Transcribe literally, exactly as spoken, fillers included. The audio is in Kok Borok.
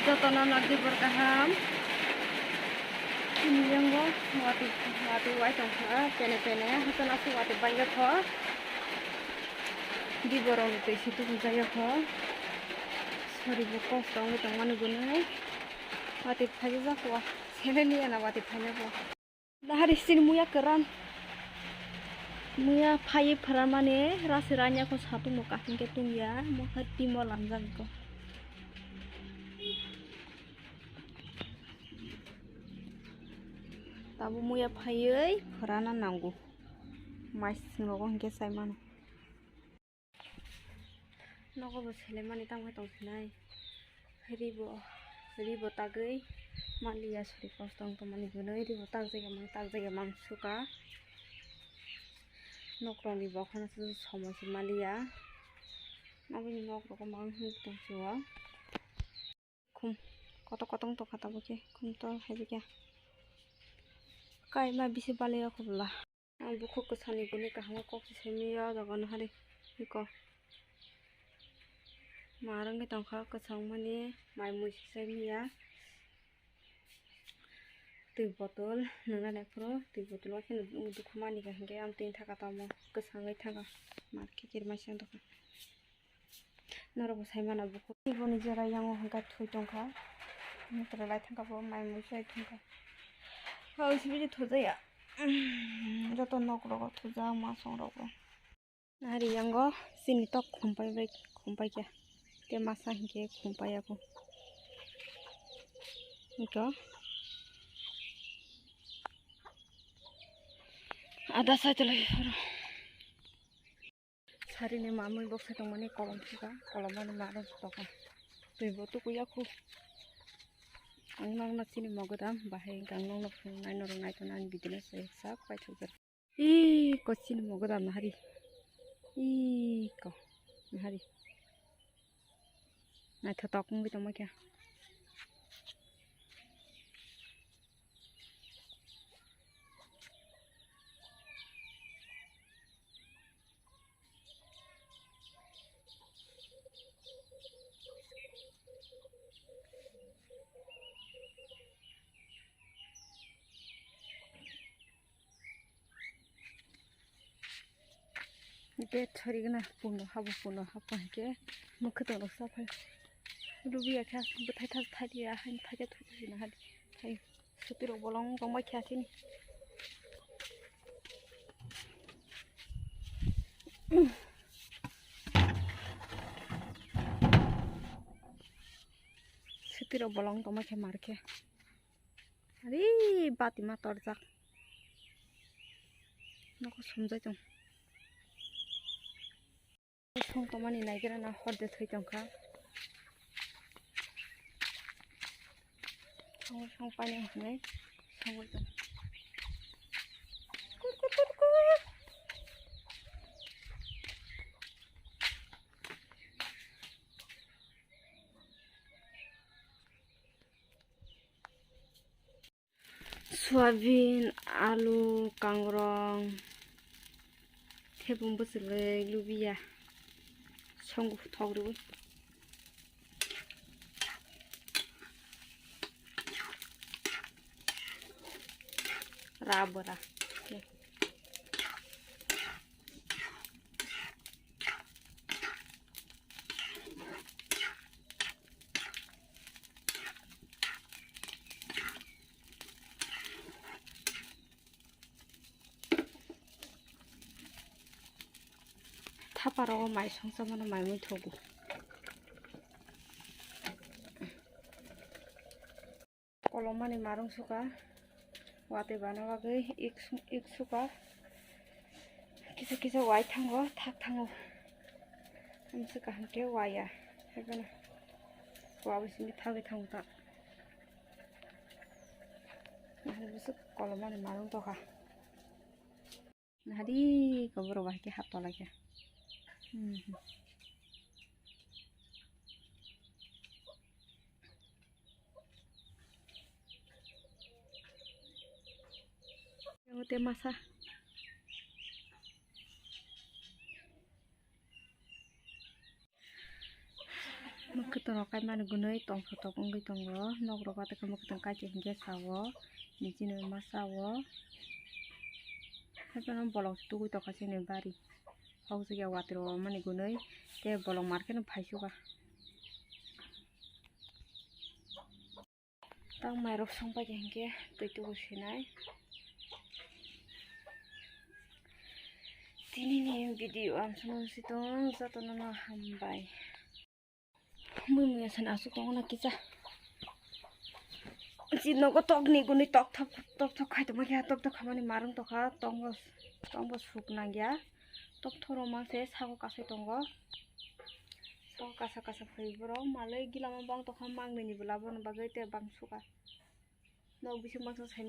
Jotono nokdi bor kaham. Chini yango watwi, watwi wai tongkha, pene pene, hato naso watwi baiyokho. Diborokni twi si tubujaiyokho. Soribo kosto wngwi tongmani bwnwi. Watwi phaijakwa, seleni yana watwi phaijakwa. Nahari sini muya kwran. Muya phaiwi phwranmani rasi ranya kho satung bo kaham khe tungya. Mokhe timo lamjak kho. Tabuk muya phaiwi phwrana nango. Mai swngrogo hinkhe sai mano. Nogo bo selaimani tangwi tongsinai. Ribo, ribo tagwi manliya sori kosto wng tongmani hwnwi ribo takjagya mang, takjagya mang suka. Nokrokni bokhorno se somoi se manliya. Aboni nokrogo mang wng tongsiwo. Khum kotor kotor wng tongkha tabuk khe, khum to haibikya. Kaima bisi balai o khobla. Ang bukhuk kwchani bwlwi kaham khe kok se simi o jaga nahari iko. Ma rwngwi tongkha kwchangmani mai mui se simi ya. Twi botol nwngnai phuru twi botol o kheno dukhu mani kha hinkhe ang twi thaka tamo kwchangwi thaka mar khe kirmai se wng tongkha. Norok bo sai mano bukhuk. Iboni jora yango hwnka thwi tongkha. Motor lai thangkha bo mai mui sai thangkha. Hao sibidi thujaya. Joto nok rogo thujak masong rogo. Nari yango chini tok khumpai bai khumpai khe. Te masa hinkhe khumpai ya bo. Hingke. Ada sai tolai pharo. Sarini mamui boksa tongmani kolom suka, kolomani ma rok toko. Twi bo tukuya khu. Ang nokno chini mogodam, bahai hwnkhe ang nokno phunuknai norok naitonani video no se sak paithakjak. Ih, ko chini mogodam nahari. Ih, ko nahari. Naithotok wngwi tongma khe. Date sori gana puno habo puno habo hake mukhe tong rok saphai lubi ya kha bwthai thas thai ya hain thai ya thai ya na hai thai suti rok bolong tong bai kha chini. Suti rok bolong tong bai kha mar khe. Ari bati ma torjak. Nokho sumjai tong. Song tongmani naigra na hor de thoi tongkha. Song song pani hwnwi songwi tong. Kur kur kur kur. Soyabin, alu, kangrong, thebung bwchwlwi, lubiya, song thok rwui. Ra bwra. Thapa rogo mai songsa mano mai mui thogo. Kolomani marung suka, watwi bana bagwi ik su-, ik suka. Kisa kisa wai thango, thak thango. Hamsa kaham khe waya. Haibano. Wa bisingni thagwi thango ta. Nahari bwswk kolomani marung tokha. Nahari ko borok bai khe hap tolai khe. Hmm. Yang te masa. Mwkhwtwng. Rok kaimani gwnwi tongthotok wngwi tongo. Nok rok atwkhe mwkhwtwng kaichai hinkhe sao. Nini chini ma sao. Haiphano bolong tugwi tongkha chini bari. Hokjagya watwi rok mani gwnwi tei bolong market no phaichuka. Tang mairok songpaikha hinkhe twi tubu sinai. Tinini video ang sono si tong jotono no hambai. Mui mui asan asuk tongo na kisa. Si nogo tok ni guni tok thok tok thok khai tongma khe tok thok khamani marung tokha tongbo tongbo suk nangya. Tok thoro mang se sako kasai tongo. Sako kasa kasa phai borok malai gila ma bang tokha mang nini bwla bono bagwi te bang suka. Nok bising bangsa sai.